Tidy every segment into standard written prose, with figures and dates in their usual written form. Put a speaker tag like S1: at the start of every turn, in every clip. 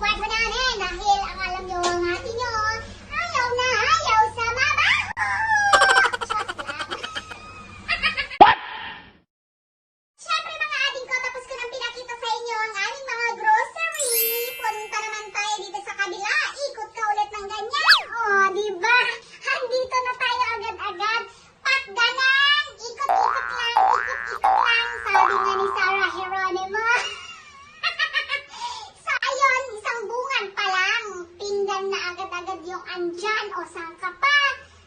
S1: kwarto namin dahil ang alam nyo ang ating nyo, ayaw na ayaw sa mabaho! Shot lang. Siyempre mga ading ko, tapos ko nang pinakita sa inyo ang aming mga grocery. Punta naman tayo dito sa kabila. Ikot ka ulit ng ganyan. Oh, diba? Andito na tayo agad-agad. Patganan! Ikot-ikot lang, ikot-ikot lang. Sabi nga ni Sarah Geronimo. So ayun, isang bungan pa lang. Pinggan na agad-agad yung andyan. O, saan ka pa?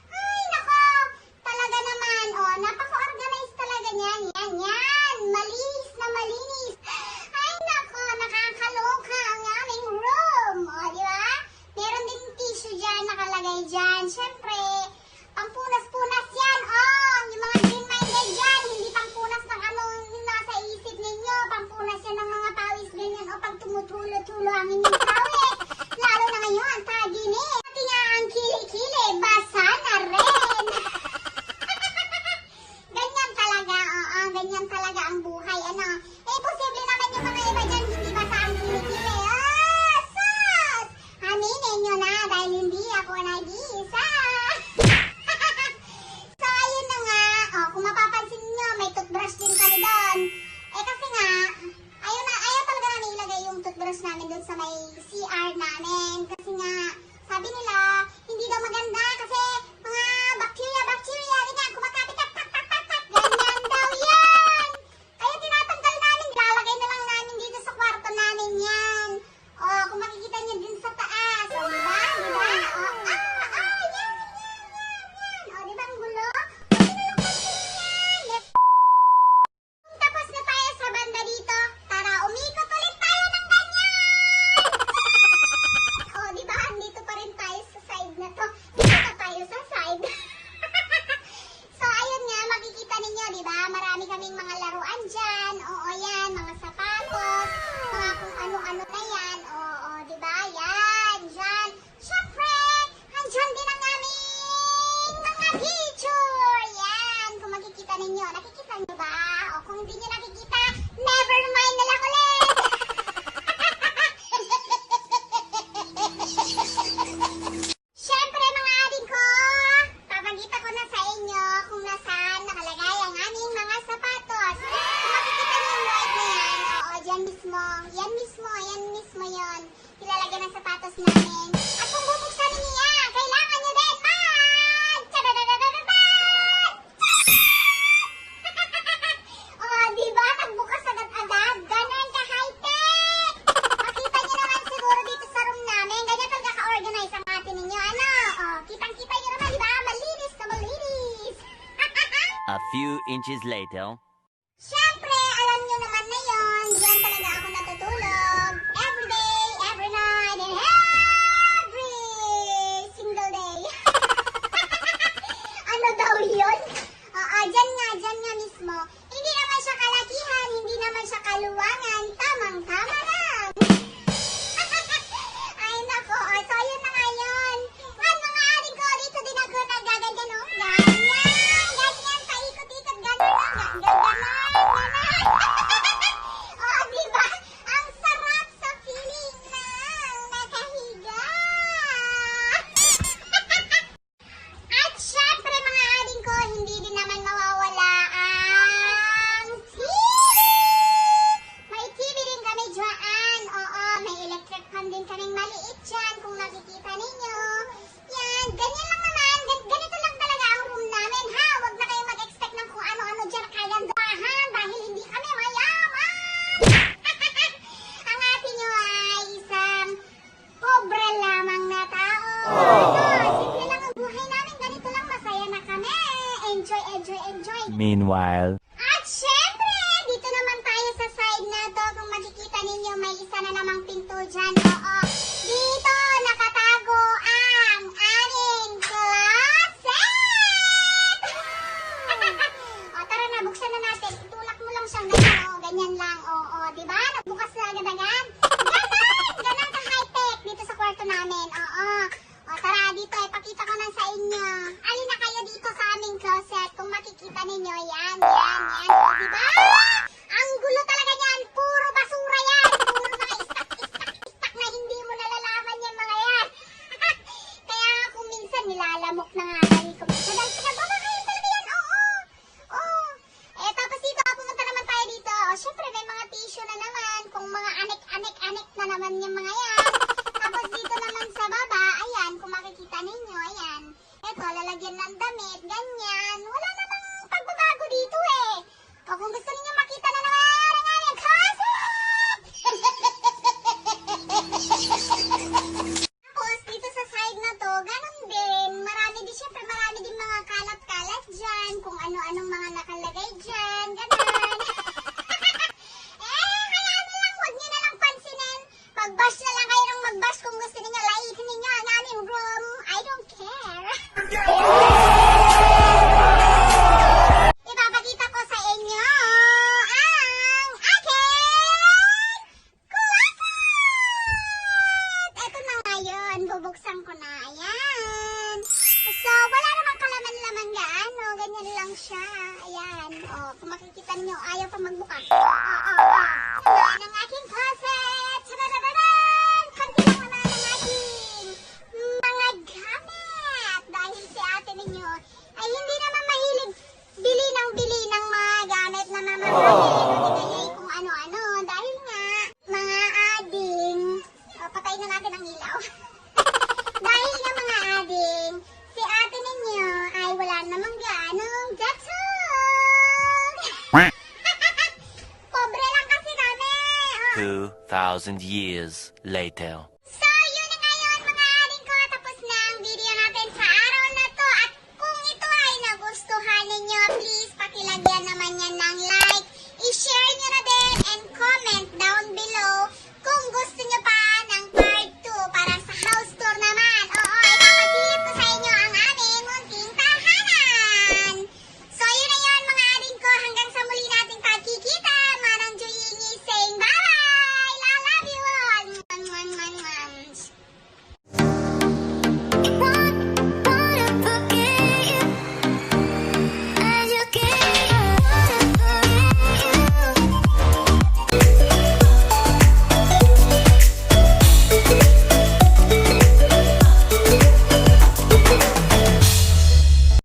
S1: Ay, nako. Talaga naman. O, napaka-organize talaga niyan. Yan. Malinis na malinis. Ay, nako. Nakakaloka ang aming room. O, di ba? Meron din tissue dyan, nakalagay dyan. Siyempre, pampunas-punas yan. Oh, yung mga green-minded dyan. Hindi pampunas ng anong nasa isip ninyo. Pampunas yan ng mga pawis ganyan. O, pag tumutulo-tulo ang inyong pawis. Lalo na ngayon, tag-init. Pati nga ang kili-kili, basa na rin. Ganyan talaga, oo. Ganyan talaga ang buhay. Ano? Eh, posible naman yung mga iba dyan, hindi basa ang kili-kili. Ah, sus! Aminin nyo na dahil hindi ako nag-iisa. So, ayun na nga. Oh, kung mapapansin nyo, may toothbrush din kami doon. Eh, kasi nga, ayaw talaga namin ilagay yung toothbrush namin doon sa may CR namin. Kasi nga, sabi nila, hindi daw maganda kasi mga bacteria, ganyan, kumakapit, tak, ganyan daw yan. Kaya tinatanggal namin, lalagay na lang namin dito sa kwarto namin yan. Oh, kung makikita nyo din sa taas. O, diba? O, yan. O, diba ang gulo? Tapos na tayo sa banda dito. Tara, umikot ulit tayo ng ganyan! O, diba? Andito pa rin tayo sa side na to. Dito pa tayo sa side. So, ayun nga, makikita ninyo, diba? Marami kaming mga laruan dyan. Oo, yan, mga sapatos. Mga kung ano-ano na yan. Oo, diba? Yan, dyan. Siyempre, andyan din ang aming mga picture. Yan, kung makikita ninyo. Nakikita nyo ba? O kung hindi nyo nakikita, never mind na lang ulit. Siyempre mga adik ko, papagita ko na sa inyo kung nasaan nakalagay ang aming mga sapatos. Kung makikita nyo yung white na yan, oo, dyan mismo. Yan mismo yon. Ilalagay ng sapatos namin. At kung bubuksan ninyo yan, kailangan nyo din oh, diba? Nagbukas agad-agad. Ganun ka-high-tech. Makita nyo naman siguro dito sa room namin. Ganyan talaga ka-organize ang atin ninyo. Ano? Oh, kitang-kita nyo naman, diba? Malinis na malinis.
S2: A few inches later.
S1: Siyempre, alam nyo naman na yun. Diyan talaga ako natutulog. Every day, every night, and every single day. Ano daw yun? Oo, dyan nga mismo. Hindi naman siya kalakihan, hindi naman siya kaluwangan. Tamang-tama lang. Ay, nako. So, yun na nga yun. At mga aling ko, dito din ako nagaganyan, no? Ganyan, paikot-ikot, ganyan. Oh, diba? Ang sarap sa feeling ng nakahiga. At syempre mga aling ko, hindi din naman mawawala ang TV. May TV din kami dyan. Oo, may electric fan din kaming maliit dyan kung nakikita ninyo. Yan, ganyan lang naman. Ganito lang talaga ang room namin, ha? Huwag na kayo mag-expect ng kung ano-ano dyan kagandahan dahil hindi kami mayaman. Ang atin nyo ay isang pobre lamang na tao. Ano, simple lang ang buhay namin. Ganito lang, masaya na kami. Enjoy.
S2: Meanwhile.
S1: At syempre, dito naman tayo sa side na to. Kung makikita ninyo, may isa na namang pinto dyan. Oo. Dito, nakatago ang aming closet! O, tara na, buksan na natin. Itulak mo lang siyang ganyan. O, ganyan lang. Oo, diba? Nagbukas na agad-agad. Ganun ka-high-tech dito sa kwarto namin. Oo. O, tara, dito, ipakita ko na sa inyo. Alin na kayo dito sa aming closet. Kung makikita ninyo, yan. O, diba? Ang gulo talaga niyan. Puro basura yan. Puro mga istak na hindi mo naman yung mga yan. Tapos dito naman sa baba, ayan, kung makikita ninyo, ayan. Ito, lalagyan ng damit, ganyan. Wala namang pagbabago dito eh. O kung gusto niyo makita na naman ang aming closet! Tapos, dito sa side na to, ganun din. Marami din, syempre, marami din mga kalat-kalat dyan. Kung ano-anong mga nakalagay dyan, ganun. Hayaan na lang, huwag niyo na lang pansinin. Mag-bash na lang kayo ng mag-bash kung gusto niyo. Laitin niyo ang aming room. I don't care. Ipapakita ko sa inyo ang aking closet! Ito na ngayon, bubuksan ko na. Ayan. So, wala namang kalaman-laman gaano. Ganyan lang siya. Ayan. O, kung makikita niyo, ayaw pa magbuka. Ayan ang aking closet. Tadadadadan! Konti lang naman ang aking mga gamit. Dahil si ate ninyo ay hindi naman mahilig bili ng mga gamit na mamamahal. O di kaya kung ano-ano. Dahil nga, mga ading. O, patayin na natin ang ilaw. Dahil nga mga ading, si ate ninyo ay wala namang ganong gatong. Pobre lang kasi kami.
S2: 2,000 years later.